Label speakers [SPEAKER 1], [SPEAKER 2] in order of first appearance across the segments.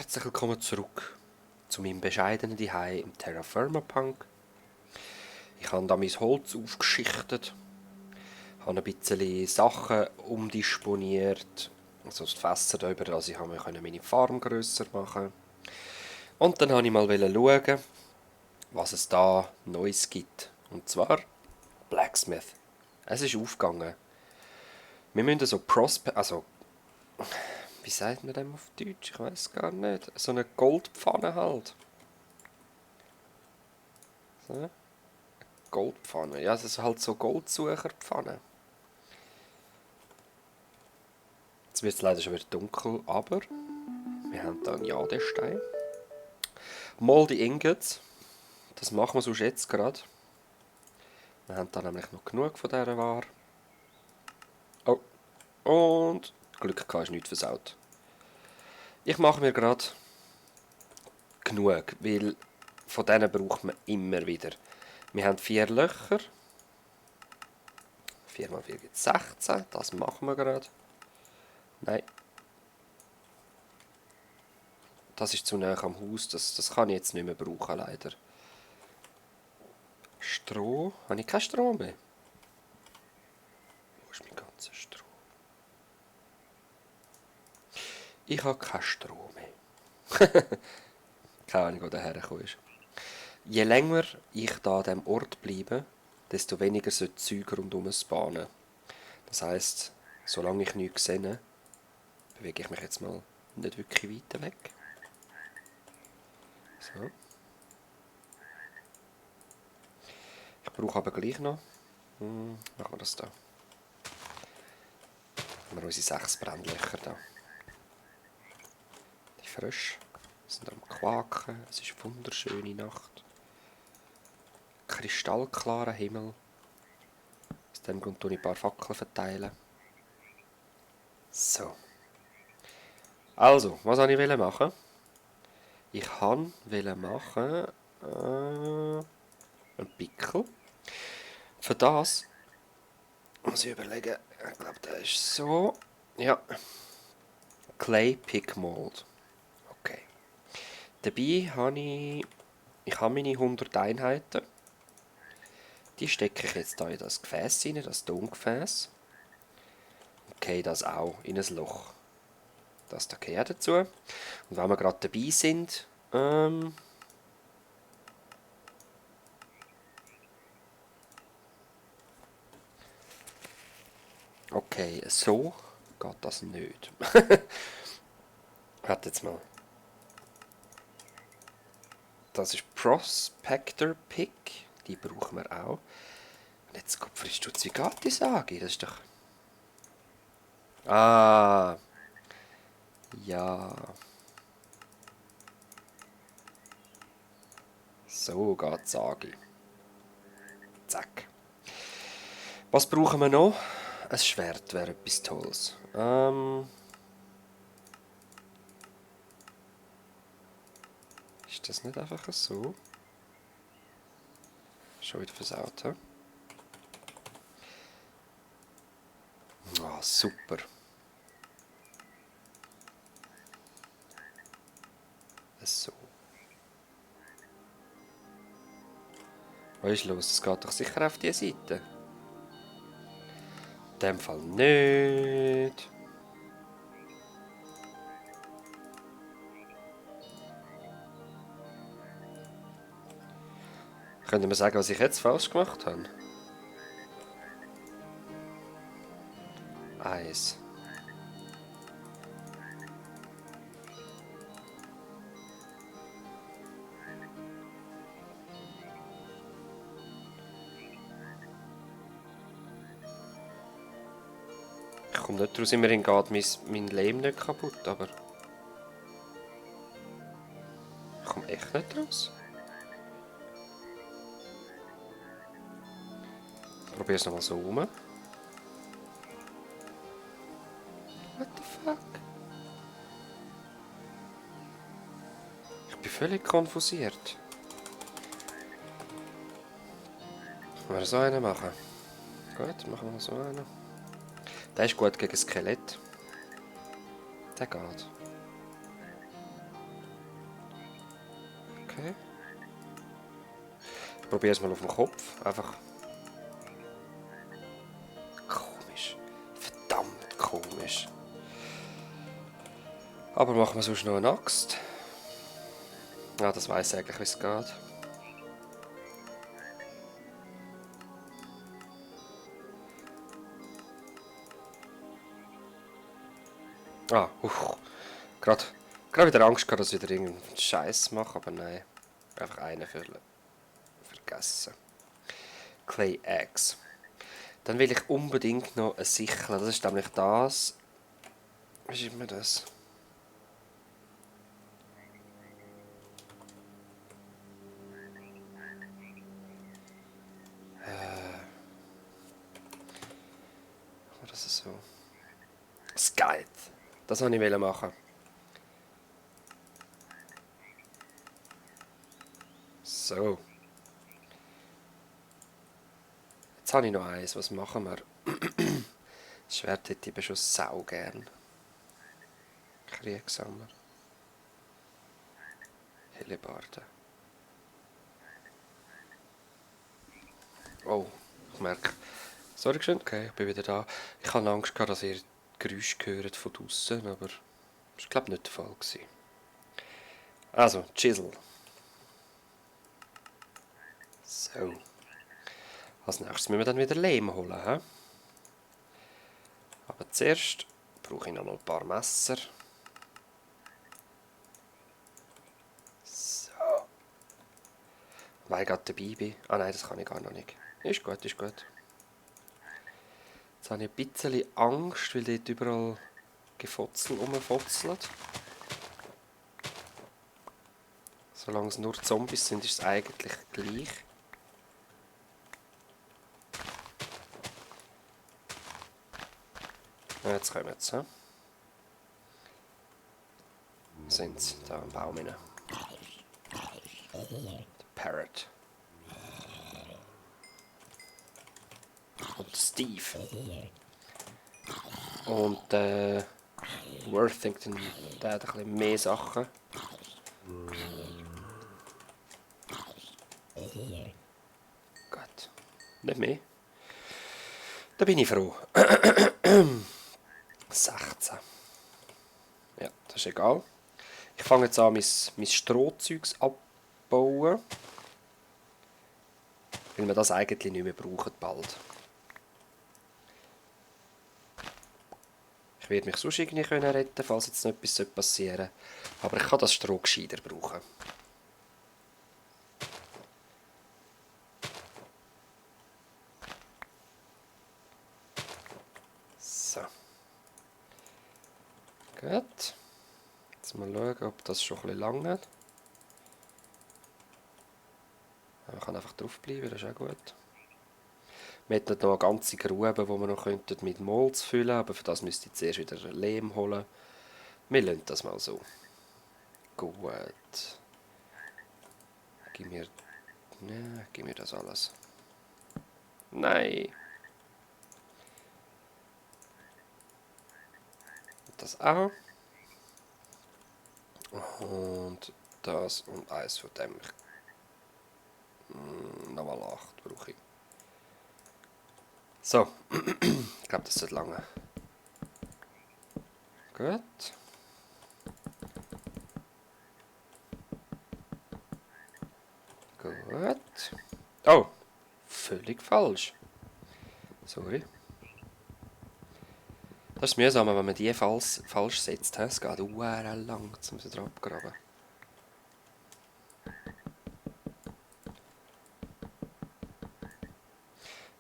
[SPEAKER 1] Herzlich willkommen zurück zu meinem bescheidenen Zuhause im Terra Firma Punk. Ich habe da mein Holz aufgeschichtet, habe ein bisschen Sachen umdisponiert, also das Fässer da über das ich meine Farm grösser machen. Und dann wollte ich mal schauen, was es da Neues gibt. Und zwar Blacksmith. Es ist aufgegangen. Wir müssen wie sagt man dem auf Deutsch? Ich weiß gar nicht. So eine Goldpfanne halt. So. Goldpfanne. Ja, es ist halt so Goldsucherpfanne. Jetzt wird es leider schon wieder dunkel, aber wir haben da einen Jadestein. Moldy Ingots. Das machen wir sonst jetzt gerade. Wir haben da nämlich noch genug von dieser Ware. Oh, und Glück gehabt, ist nichts versaut. Ich mache mir gerade genug, weil von denen braucht man immer wieder. Wir haben 4 Löcher. 4 mal 4 gibt 16. Das machen wir gerade. Nein. Das ist zu nah am Haus. Das kann ich jetzt nicht mehr brauchen, leider. Stroh? Habe ich kein Stroh mehr? Wo ist mein ganzer Stroh? Ich habe kein Stroh mehr. Keine Ahnung, wo der hergekommen ist. Je länger ich da an diesem Ort bleibe, desto weniger sollte Zeug rundum spawnen. Das heisst, solange ich nichts sehe, bewege ich mich jetzt mal nicht wirklich weit weg. So. Ich brauche aber gleich noch. Machen wir das da. Haben wir unsere 6 Brennlöcher da. Die Frösche sind am Quaken. Es ist eine wunderschöne Nacht. Kristallklarer Himmel. Aus dem Grund tue ich ein paar Fackeln verteilen. So. Also, was wollte ich machen? Ich wollte machen einen Pickel. Für das muss ich überlegen, ich glaube, der ist so. Ja. Clay Pick Mold. Okay. Dabei habe ich habe meine 100 Einheiten. Die stecke ich jetzt hier in das Gefäß rein, das Tongefäß. Okay, das auch in ein Loch. Das da gehört dazu. Und wenn wir gerade dabei sind, okay, so geht das nicht. Warte jetzt mal. Das ist Prospector Pick. Die brauchen wir auch. Und jetzt kommt Frischstutz, wie geht die Sage? Das ist doch... Ah. Ja. So geht die Sage. Zack. Was brauchen wir noch? Ein Schwert wäre etwas Tolles. Ist das nicht einfach so? Schon wieder versaut, hä? Ah, super. So. Was ist los? Das geht doch sicher auf die Seite. In dem Fall nicht. Könnt ihr mir sagen, was ich jetzt falsch gemacht habe? Eins. Ich komme nicht raus, immerhin geht mein Lehm nicht kaputt, aber... Ich komme echt nicht raus. Ich probiere es nochmal so rum. What the fuck? Ich bin völlig konfusiert. Können wir so einen machen? Gut, machen wir so einen. Der ist gut gegen Skelett. Der geht. Okay. Ich probiere es mal auf dem Kopf. Einfach. Komisch. Verdammt komisch. Aber machen wir sonst noch eine Axt. Ja, das weiss ich eigentlich, wie es geht. Ah, gerade wieder Angst gehabt, dass ich wieder irgendeinen Scheiß mache, aber nein. Einfach einen vergessen. Clay Axe. Dann will ich unbedingt noch eine Sichel. Das ist nämlich das. Wie schreibt man das? Das ist so. Scythe. Das wollte ich machen. So. Jetzt habe ich noch eins. Was machen wir? Das Schwert hätte ich schon sau gern. Kriegshammer. Hellebarde. Oh, ich merke. Sorry, schön. Okay, ich bin wieder da. Ich hatte Angst gehabt, dass ihr Geräusche gehört von draussen, aber das war, glaube ich, nicht der Fall gewesen. Also, Chisel. So. Als nächstes müssen wir dann wieder Lehm holen. He? Aber zuerst brauche ich noch mal ein paar Messer. So. Weil ich gerade dabei bin. Ah nein, das kann ich gar noch nicht. Ist gut, ist gut. Jetzt habe ich ein bisschen Angst, weil dort überall Gefotzel rumfotzeln. Solange es nur Zombies sind, ist es eigentlich gleich. Ja, jetzt kommen sie. Sind sie da am Baum rein. Der Parrot. Und Steve. Und Worthington, der hat ein bisschen mehr Sachen. Gut. Nicht mehr. Da bin ich froh. 16. Ja, das ist egal. Ich fange jetzt an, mein Strohzeugs abbauen. Weil wir das eigentlich nicht mehr brauchen bald. Ich werde mich sonst irgendwie retten können, falls jetzt noch etwas passieren sollte. Aber ich kann das Stroh gescheiter brauchen. So. Gut. Jetzt mal schauen, ob das schon ein bisschen lang hat. Man kann einfach draufbleiben, das ist auch gut. Wir hätten noch eine ganze Grube, die wir noch mit Molz füllen könnten, aber für das müsste ich zuerst wieder Lehm holen. Wir lassen das mal so. Gut. Gib mir das alles. Nein. Das auch. Und das und eins von dem. Nochmal 8 brauche ich. So. Ich glaube, das wird lange. Gut. Gut. Oh. Völlig falsch. Sorry. Das ist mühsam, wenn man die falsch setzt. Es geht lang, jetzt muss ich wieder abgraben.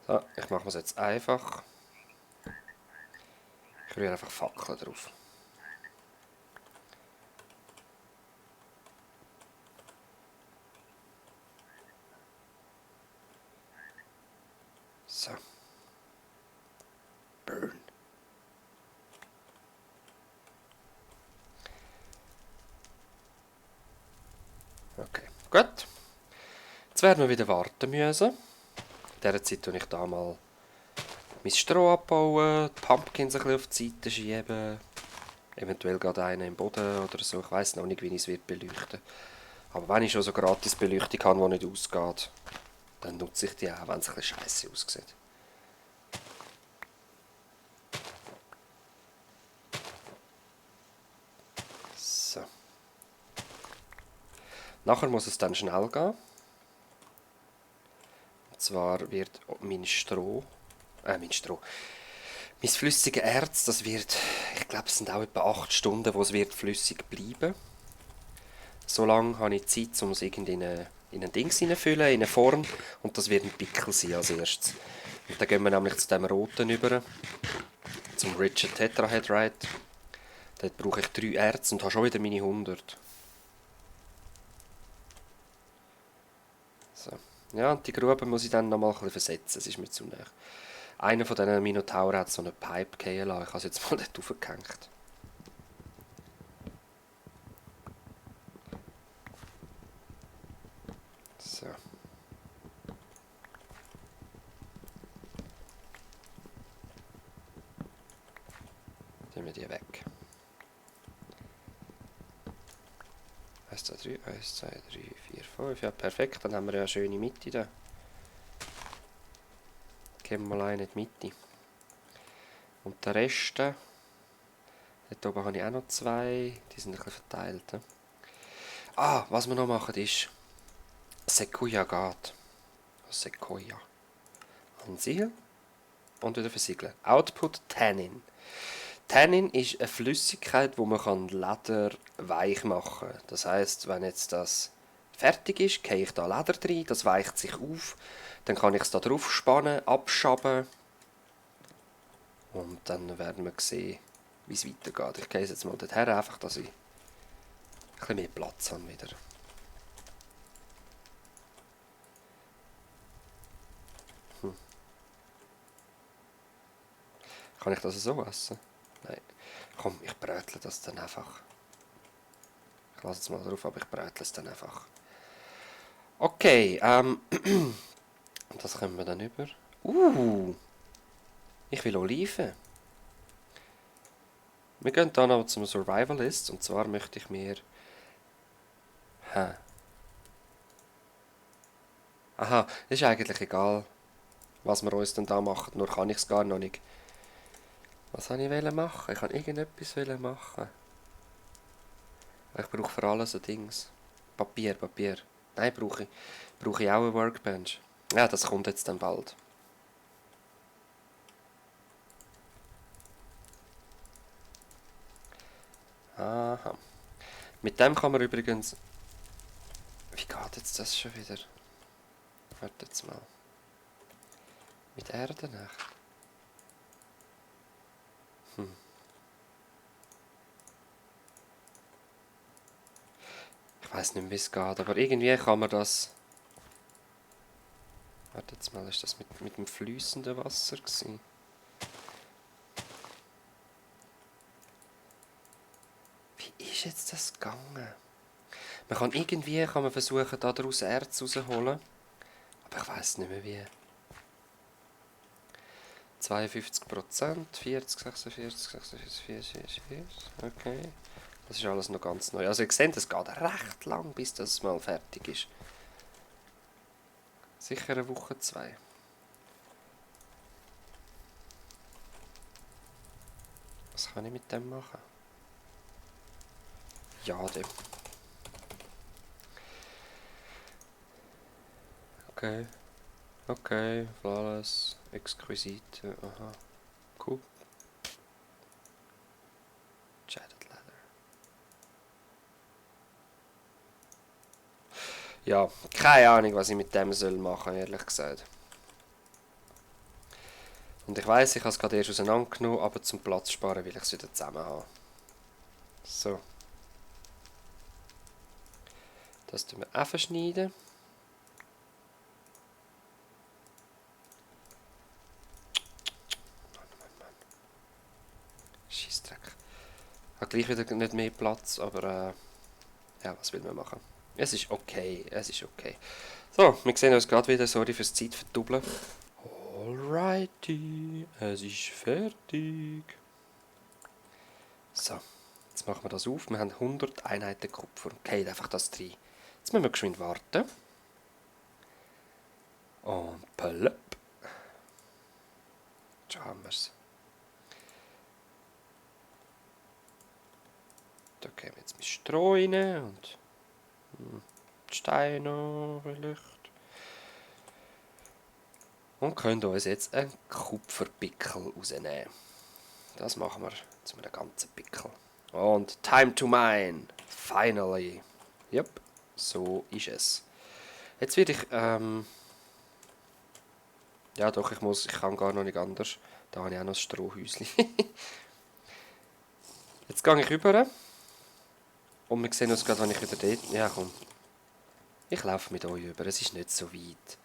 [SPEAKER 1] So, ich mache es jetzt einfach. Ich rühre einfach Fackeln drauf. So. Burn. Okay, gut. Jetzt werden wir wieder warten müssen. In dieser Zeit tue ich da mal mein Stroh abbauen, die Pumpkins ein bisschen auf die Seite schieben. Eventuell gerade einen im Boden oder so. Ich weiss noch nicht, wie ich es beleuchten wird. Aber wenn ich schon so gratis Beleuchtung habe, die nicht ausgeht, dann nutze ich die auch, wenn es ein bisschen scheiße aussieht. So. Nachher muss es dann schnell gehen. Und zwar wird mein flüssige Erz, das wird, ich glaube, es sind auch etwa 8 Stunden, wo es wird flüssig bleiben. So lange habe ich Zeit, um es irgendwie in ein Ding hineinzufüllen, in eine Form. Und das wird ein Pickel sein als erstes. Und dann gehen wir nämlich zu dem roten über, zum Richard Tetrahedrite. Dort brauche ich 3 Erz und habe schon wieder meine 100. So. Ja, und die Grube muss ich dann nochmal ein bisschen versetzen, es ist mir zu nah. Einer von diesen Minotauren hat so eine Pipe gehen lassen, ich habe es jetzt mal dort aufgehängt. So. Nehmen wir die weg. 1, 2, 3, 1, 2, 3, 4, 5. Ja, perfekt, dann haben wir ja eine schöne Mitte da. Geben wir mal eine in die Mitte. Und der Rest, dort oben habe ich auch noch 2, die sind ein bisschen verteilt. Ah, was wir noch machen ist Sequoia geht. Sequoia. Ansiedeln und wieder versiegeln. Output Tannin. Tannin ist eine Flüssigkeit, wo man Leder weich machen kann. Das heisst, wenn jetzt das fertig ist, gehe ich da Leder rein, das weicht sich auf, dann kann ich es da drauf spannen, abschaben und dann werden wir sehen, wie es weitergeht. Ich gehe jetzt mal dorthin, einfach, dass ich ein bisschen mehr Platz habe wieder. Kann ich das so essen? Nein. Komm, ich brätle das dann einfach. Ich lasse es mal drauf, aber ich brätle es dann einfach. Okay, das können wir dann über. Ich will Oliven. Wir gehen dann aber zum Survivalist und zwar möchte ich mir... Aha, ist eigentlich egal, was wir uns denn da machen, nur kann ich es gar noch nicht. Was wollte ich machen? Ich wollte irgendetwas machen. Ich brauche für alles ein Dings. Papier. Nein, brauche ich auch eine Workbench. Ja, das kommt jetzt dann bald. Aha. Mit dem kann man übrigens... Wie geht jetzt das schon wieder? Warte jetzt mal. Mit Erde nicht? Ich weiß nicht mehr, wie es geht, aber irgendwie kann man das... Warte jetzt mal, ist das mit dem fließenden Wasser gewesen? Wie ist jetzt das gegangen? Kann man versuchen, daraus Erz rauszuholen. Aber ich weiß nicht mehr wie. 52%, 40, 46, 46, 44, 44. Okay. Das ist alles noch ganz neu. Also ihr seht, es geht recht lang, bis das mal fertig ist. Sicher eine Woche, 2. Was kann ich mit dem machen? Ja, dem. Okay, flawless, exquisite, aha. Cool. Chatted Leather. Ja, keine Ahnung, was ich mit dem machen soll, ehrlich gesagt. Und ich weiss, ich habe es gerade erst auseinandergenommen, aber zum Platz sparen will ich es wieder zusammen haben. So. Das tun wir auch verschneiden. Scheissdreck. Ich habe gleich wieder nicht mehr Platz, aber ja, was will man machen? Es ist okay. So, wir sehen uns gerade wieder. Sorry fürs Zeitverdoppeln. Alrighty, es ist fertig. So, jetzt machen wir das auf. Wir haben 100 Einheiten Kupfer. Okay, einfach das rein. Jetzt müssen wir geschwind warten. Und plöpp. Schon haben wir es. Da geben wir jetzt mein Stroh rein und die Steine vielleicht. Und können uns jetzt einen Kupferpickel rausnehmen. Das machen wir zu einem ganzen Pickel. Und time to mine. Finally. Yep, so ist es. Jetzt werde ich, ja doch, ich kann gar noch nicht anders. Da habe ich auch noch ein Strohhäuschen. Jetzt gehe ich rüber. Und wir sehen uns gerade, wenn ich wieder dort... Ja, komm. Ich laufe mit euch über, es ist nicht so weit.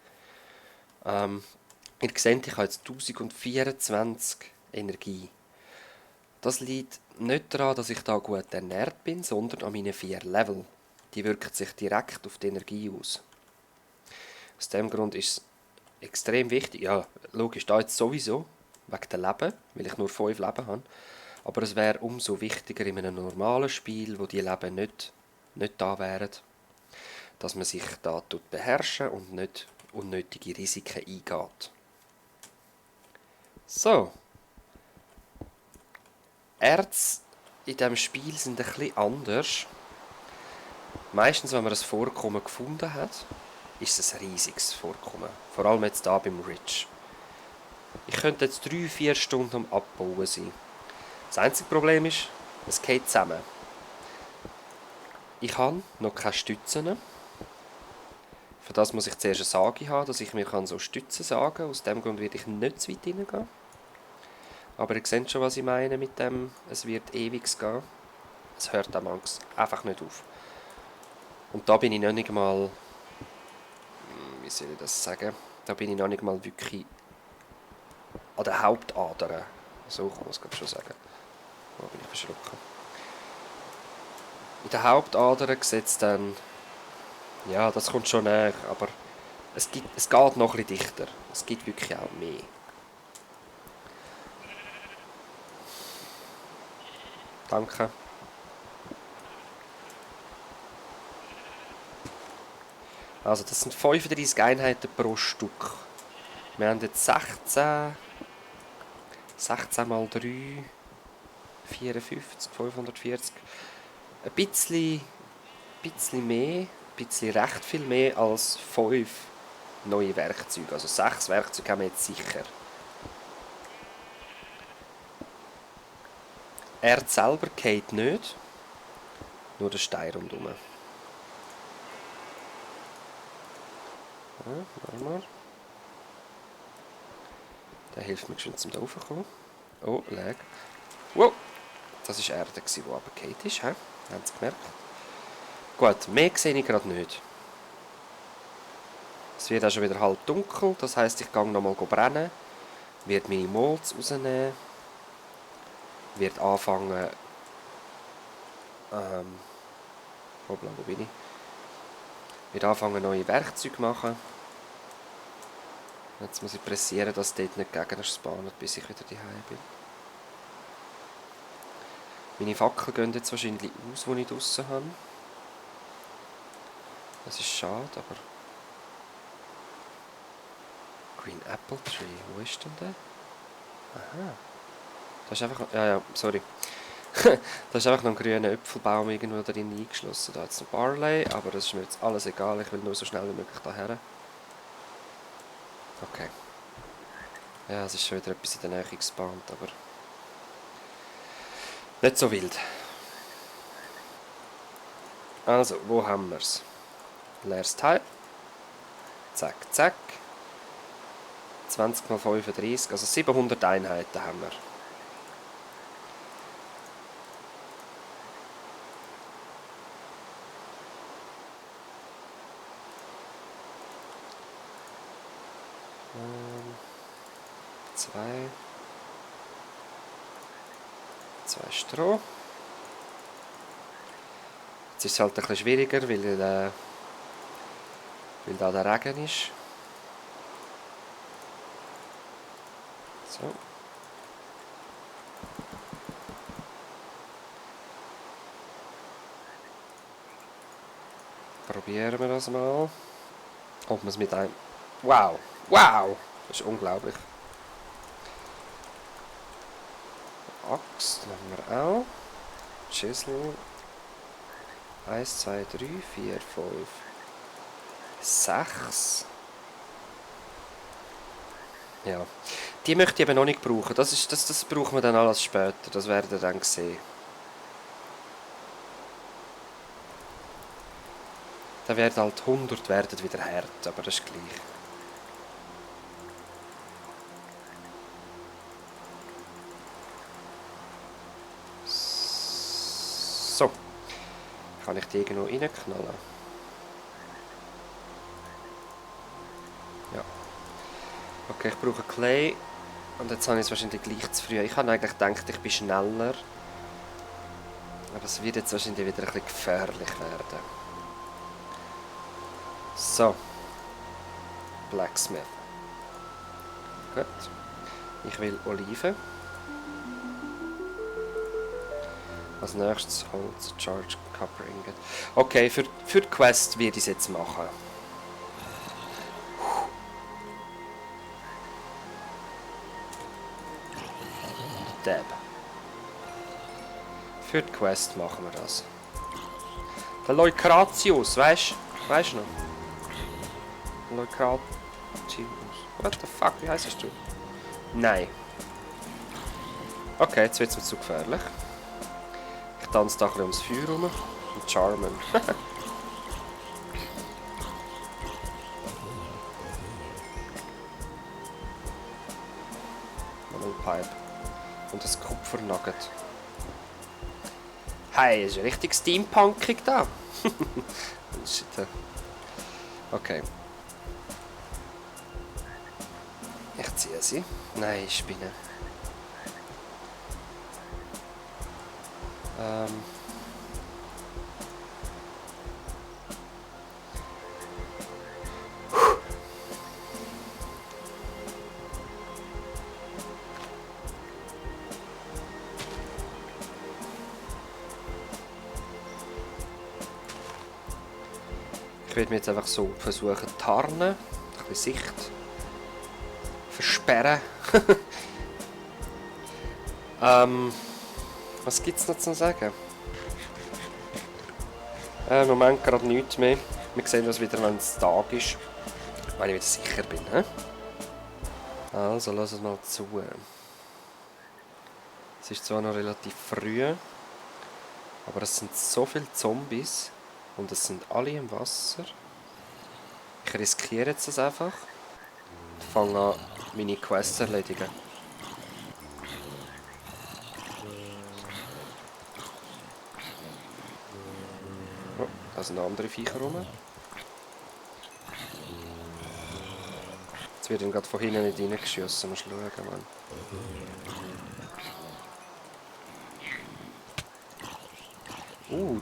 [SPEAKER 1] Ihr seht, ich habe jetzt 1024 Energie. Das liegt nicht daran, dass ich da gut ernährt bin, sondern an meinen 4 Level. Die wirken sich direkt auf die Energie aus. Aus dem Grund ist es extrem wichtig, ja, logisch, da jetzt sowieso, wegen der Leben, weil ich nur 5 Leben habe. Aber es wäre umso wichtiger in einem normalen Spiel, wo die Leben nicht da wären, dass man sich da beherrschen und nicht unnötige Risiken eingeht. So. Erze in diesem Spiel sind ein bisschen anders. Meistens, wenn man ein Vorkommen gefunden hat, ist es ein riesiges Vorkommen. Vor allem jetzt hier beim Ridge. Ich könnte jetzt 3-4 Stunden am Abbauen sein. Das einzige Problem ist, es geht zusammen. Ich habe noch keine Stützen. Für das muss ich zuerst eine Sage haben, dass ich mir so Stützen sagen kann. Aus dem Grund werde ich nicht zu weit reingehen. Aber ihr seht schon, was ich meine mit dem, es wird ewig gehen. Es hört am Angst einfach nicht auf. Und da bin ich noch nicht mal, wie soll ich das sagen, da bin ich noch nicht mal wirklich an der Hauptader. So kann man es gerade schon sagen. Da bin ich verschrocken. In der Hauptader sieht es dann, ja, das kommt schon näher, aber es geht noch ein bisschen dichter. Es gibt wirklich auch mehr. Danke. Also das sind 35 Einheiten pro Stück. Wir haben jetzt 16 mal 3, 54, 540. Ein bisschen mehr, ein bisschen recht viel mehr als 5 neue Werkzeuge. Also 6 Werkzeuge haben wir jetzt sicher. Erz selber geht nicht, nur der Stein rundherum. Ja, mal. Der hilft mir schon zum da raufkommen. Oh, lag. Wow! Das war Erde, die runtergefallen ist. Haben Sie gemerkt? Gut, mehr sehe ich gerade nicht. Es wird auch schon wieder halb dunkel, das heisst, ich gehe nochmal brennen, werde meine Molds rausnehmen, werde anfangen, hoppla, wo bin ich? Werde anfangen, neue Werkzeuge zu machen. Jetzt muss ich pressieren, dass dort nicht Gegner spawnen, bis ich wieder daheim bin. Meine Fackel gehen jetzt wahrscheinlich aus, die ich draussen habe. Das ist schade, aber... Green Apple Tree, wo ist denn der? Aha. Das ist einfach... Ja, sorry. Da ist einfach noch ein grüner Äpfelbaum irgendwo drin eingeschlossen. Da hat es noch Barley, aber das ist mir jetzt alles egal. Ich will nur so schnell wie möglich daher. Okay. Ja, es ist schon wieder etwas in der Nähe gespawnt, aber... Nicht so wild. Also, wo haben wir es? Leeres Teil. Zack, zack. 20 mal 35, also 700 Einheiten haben wir. Zwei Stroh. Jetzt ist es halt ein bisschen schwieriger, weil da der Regen ist. So. Probieren wir das mal. Ob man es mit einem... Wow! Wow! Das ist unglaublich. Axt nehmen wir auch. Chisel. 1, 2, 3, 4, 5, 6. Ja. Die möchte ich eben noch nicht brauchen. Das brauchen wir dann alles später. Das werdet ihr dann sehen. Da werden halt 100 werden wieder hart, aber das ist gleich. So. Kann ich die irgendwo reinknallen? Ja. Okay, ich brauche Clay. Und jetzt habe ich es wahrscheinlich gleich zu früh. Ich habe eigentlich gedacht, ich bin schneller. Aber es wird jetzt wahrscheinlich wieder ein bisschen gefährlich werden. So. Blacksmith. Gut. Ich will Oliven. Als nächstes Holz, Charge, Copper Ingot. Okay, für die Quest werde ich es jetzt machen. Dab. Für die Quest machen wir das. Der Leukratius, weißt du noch? Leukratius. What the fuck, wie heisst du? Nein. Okay, jetzt wird es mir zu gefährlich. Ich tanze da ein bisschen ums Feuer rum. Und Charmen. Pipe. Und das Kupfernugget. Hey, ist ja richtig steampunkig da. Shit. Okay. Ich ziehe sie. Nein, ich spinne. Ich werde mir jetzt einfach so versuchen zu tarnen, ein bisschen Sicht versperren. Was gibt es noch zu sagen? Im Moment gerade nichts mehr. Wir sehen uns wieder, wenn es Tag ist, wenn ich wieder sicher bin. He? Also, lass es mal zu. Es ist zwar noch relativ früh, aber es sind so viele Zombies. Und es sind alle im Wasser. Ich riskiere jetzt das einfach. Und fange an, meine Quests zu erledigen. Oh, da sind andere Viecher rum. Jetzt wird ihm gerade von hinten nicht reingeschossen. Musst schauen, Mann.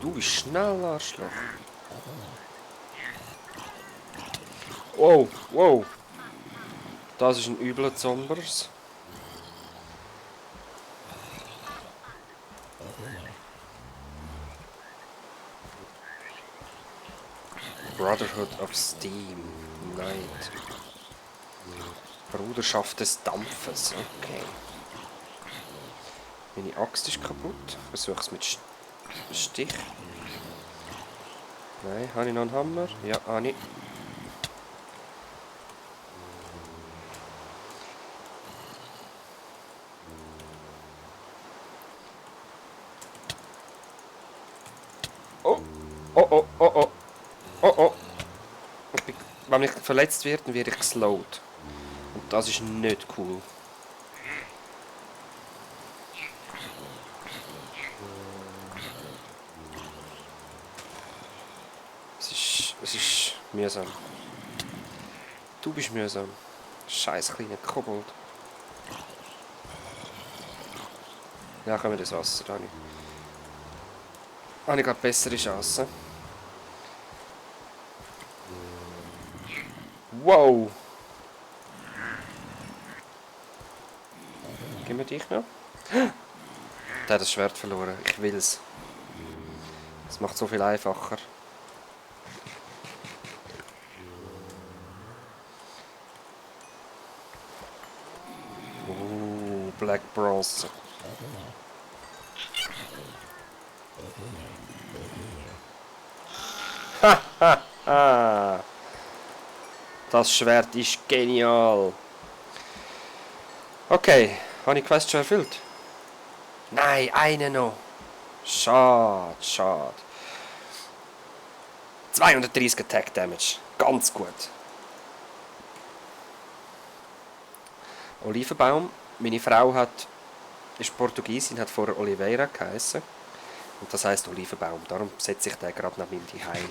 [SPEAKER 1] Du bist schnell, Arschloch. Wow, wow. Das ist ein übler Zombers. Brotherhood of Steam. Night. Bruderschaft des Dampfes. Okay. Meine Axt ist kaputt. Ich versuche es mit Stich. Nein, habe ich noch einen Hammer? Ja, habe ich. Oh! Oh, oh, oh, oh! Oh, oh! Wenn ich verletzt werde, dann werde ich geslowt. Und das ist nicht cool. Es ist mühsam. Du bist mühsam. Scheiß kleiner Kobold. Ja, kommen wir ins Wasser, Dani. Habe ich gerade bessere Chancen. Wow! Gib mir dich noch. Der hat das Schwert verloren. Ich will's. Das macht so viel einfacher. Black Bronze. Das Schwert ist genial. Okay, habe ich die Quest schon erfüllt? Nein, eine noch. Schade, schade. 230 Attack Damage. Ganz gut. Olivenbaum. Meine Frau ist Portugiesin, hat vorher Oliveira geheißen. Und das heisst Olivenbaum. Darum setze ich den gerade neben ihm heim.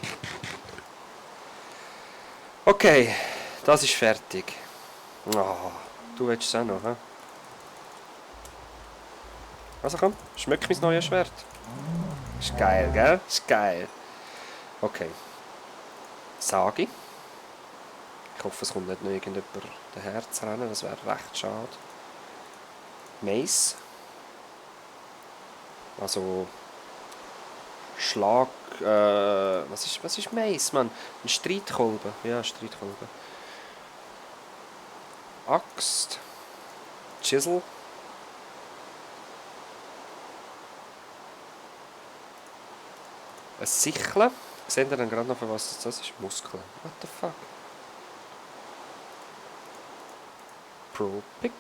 [SPEAKER 1] Okay, das ist fertig. Oh, du willst es auch noch, hä? Also komm, schmück mein neues Schwert. Ist geil, gell? Ist geil. Okay. Sagi. Ich hoffe, es kommt nicht noch irgendjemand daher zu rennen, das wäre recht schade. Mace. Also Schlag. Was ist Mace, Mann? Ein Streitkolben. Ja, Streitkolben. Axt. Chisel. Ein Sichel. Seht ihr dann gerade noch, für was das ist? Muskeln. What the fuck? Pro Pick.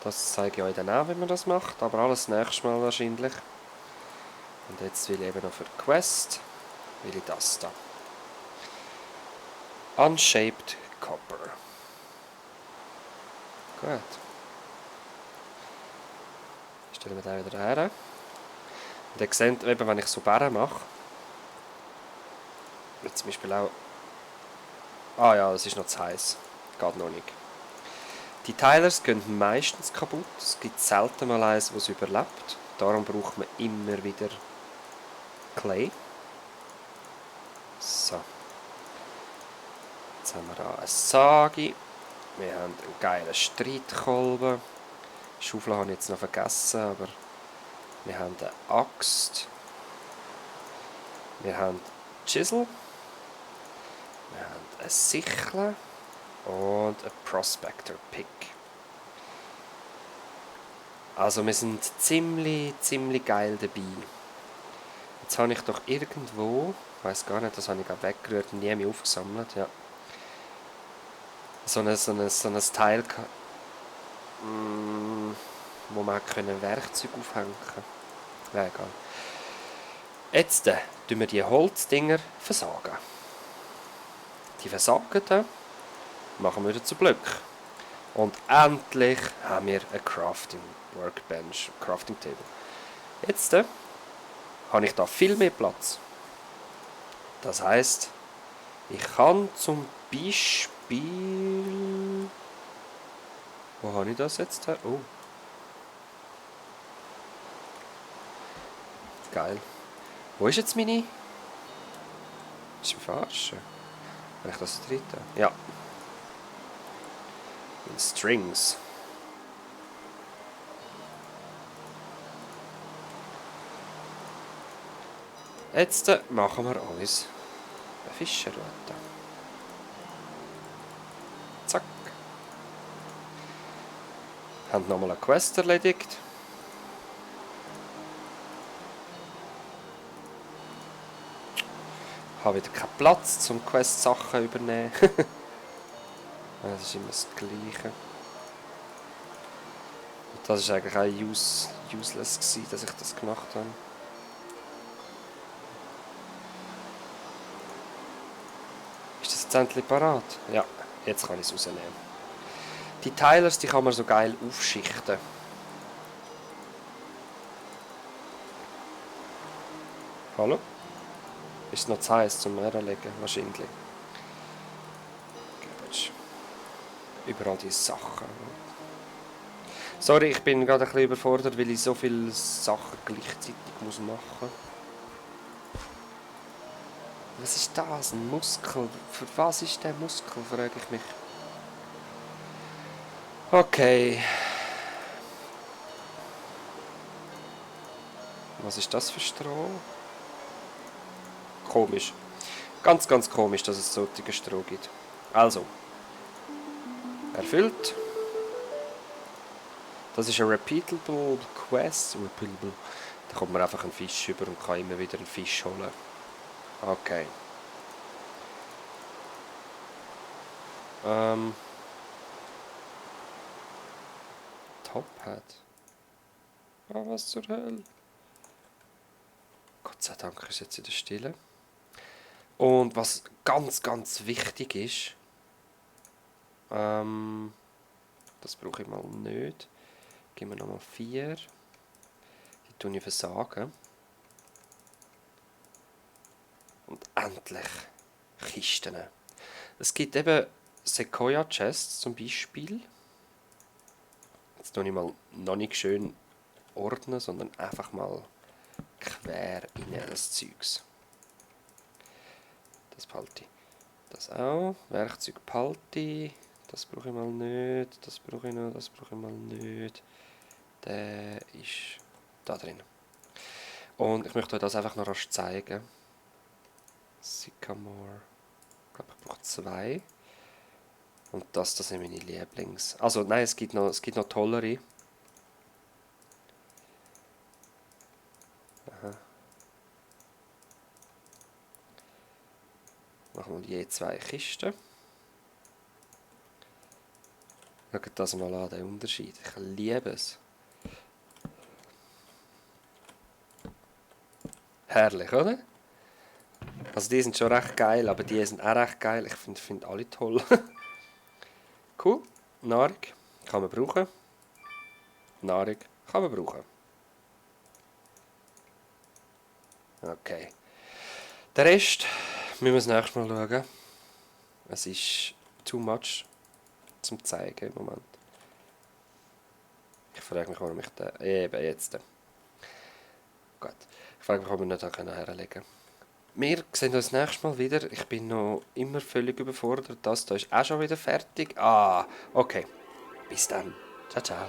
[SPEAKER 1] Das zeige ich euch dann auch, wie man das macht. Aber alles nächstes Mal wahrscheinlich. Und jetzt will ich eben noch für die Quest. Will ich das da. Unshaped Copper. Gut. Stellen wir den wieder her. Und ihr seht, eben, wenn ich so Bären mache, jetzt zum Beispiel auch... Ah ja, das ist noch zu heiß. Geht noch nicht. Die Tilers gehen meistens kaputt. Es gibt selten mal eins, das überlebt. Darum braucht man immer wieder Clay. So. Jetzt haben wir hier eine Sagi. Wir haben einen geilen Streitkolben. Schaufel habe ich jetzt noch vergessen, aber wir haben eine Axt. Wir haben Chisel. Wir haben eine Sichel. Und ein Prospector Pick. Also wir sind ziemlich geil dabei. Jetzt habe ich doch irgendwo, ich weiß gar nicht, das habe ich gerade weggerührt und nie mehr aufgesammelt, ja. So ein Teil, wo man Werkzeug aufhängen kann. Ja, egal. Jetzt tun wir die Holzdinger versagen. Die Versagten machen wir wieder zu Blöcken. Und endlich haben wir ein Crafting Workbench, Crafting Table. Jetzt habe ich da viel mehr Platz. Das heisst, ich kann zum Beispiel... Wo habe ich das jetzt? Oh. Geil. Wo ist jetzt meine... Ist mich verarschen? Habe ich das drin? Ja. In Strings. Jetzt machen wir uns eine Fischerrute. Zack. Haben nochmal eine Quest erledigt. Habe wieder keinen Platz zum Quest-Sachen übernehmen. Das ist immer das Gleiche. Und das war eigentlich auch useless gewesen, dass ich das gemacht habe. Ist das jetzt endlich parat? Ja, jetzt kann ich es rausnehmen. Die Tilers, die kann man so geil aufschichten. Hallo? Ist es noch zu heiß zum Herlegen? Wahrscheinlich. Überall diese Sachen. Sorry, ich bin gerade ein bisschen überfordert, weil ich so viele Sachen gleichzeitig machen muss. Was ist das? Ein Muskel? Für was ist der Muskel, frage ich mich. Okay. Was ist das für Stroh? Komisch. Ganz komisch, dass es solche Stroh gibt. Also. Erfüllt. Das ist ein Repeatable Quest. Repeatable. Da kommt man einfach einen Fisch über und kann immer wieder einen Fisch holen. Okay. Top Hat. Ah, was zur Hölle? Gott sei Dank ist jetzt in der Stille. Und was ganz, ganz wichtig ist, das brauche ich mal nicht. Geben wir nochmal 4. Die tue ich versagen. Und endlich Kisten. Es gibt eben Sequoia Chests zum Beispiel. Jetzt tue ich mal noch nicht schön ordnen, sondern einfach mal quer in das Zeugs. Das behalte ich. Das auch. Werkzeug behalte ich. Das brauche ich mal nicht. Das brauche ich noch. Das brauche ich mal nicht. Der ist da drin. Und ich möchte euch das einfach noch rasch zeigen. Sycamore. Ich glaube, ich brauche 2. Und das sind meine Lieblings. Also nein, es gibt noch tollere. Aha. Machen wir je 2 Kisten. Schaut das mal an, den Unterschied. Ich liebe es. Herrlich, oder? Also die sind schon recht geil, aber die sind auch recht geil. Ich finde alle toll. Cool. Nahrung kann man brauchen. Nahrung kann man brauchen. Okay. Den Rest müssen wir das nächste Mal schauen. Es ist too much zum zeigen im Moment. Ich frage mich, warum ich den... Eben jetzt. Gut. Ich frage mich, ob wir nicht herlegen können. Wir sehen uns das nächste Mal wieder. Ich bin noch immer völlig überfordert. Das da ist auch schon wieder fertig. Ah, okay. Bis dann. Ciao, ciao.